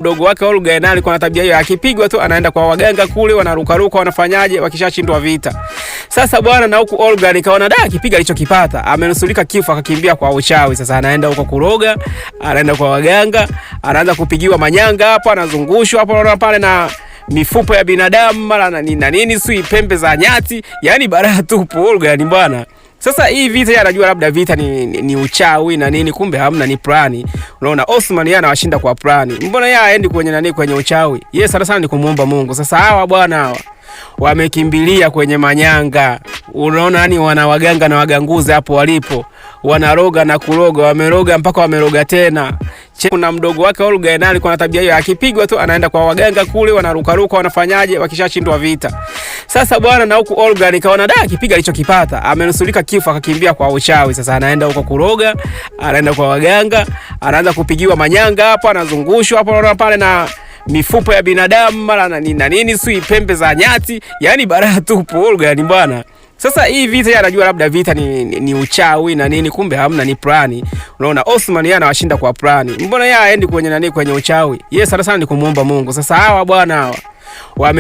Mdogo wake Olga naye alikuwa na tabia hiyo, akipigwa tu anaenda kwa waganga kule, wanarukaruka, wanafanyaje, wakishashindwa vita. Sasa bwana, na huku Olga nikaona da, akipiga alichokipata amenusurika kifo, akakimbia kwa uchawi. Sasa anaenda huko kuroga, anaenda kwa waganga, anaanza kupigiwa manyanga hapo, anazungushwa hapo, anaona pale na mifupa ya binadamu mara na nini na nini, sui pembe za nyati, yani balaa tupu. Olga ni bwana. Sasa hii vita yeye anajua labda vita ni uchawi na nini, kumbe hamna, ni plani. Unaona, Osman yeye anawashinda kwa plani. Mbona yeye haendi kwenye nani, kwenye uchawi? Yeye sana sana ni kumuomba Mungu. Sasa hawa bwana hawa wamekimbilia kwenye manyanga. Unaona, yani wana waganga na waganguzi hapo walipo, wanaroga na kuroga, wameroga mpaka wameroga tena. Kuna mdogo wake Olga naye alikuwa na tabia hiyo, akipigwa tu anaenda kwa waganga kule, wanarukaruka, wanafanyaje, wakishashindwa vita. Sasa bwana, na huku Olga nikaona da, akipiga alichokipata amenusurika kifo, akakimbia kwa uchawi. Sasa anaenda huko kuroga, anaenda kwa waganga, anaanza kupigiwa manyanga hapo, anazungushwa hapo, anaona pale na mifupa ya binadamu mara na nini na nini, sui pembe za nyati, yani balaa tupu. Olga ni bwana. Sasa hii vita yeye anajua labda vita ni uchawi na nini, kumbe hamna, ni plani. Unaona, Osman yeye anawashinda kwa plani. Mbona yeye haendi kwenye nani, kwenye uchawi? Yeye sana sana ni kumuomba Mungu. Sasa hawa bwana hawa wame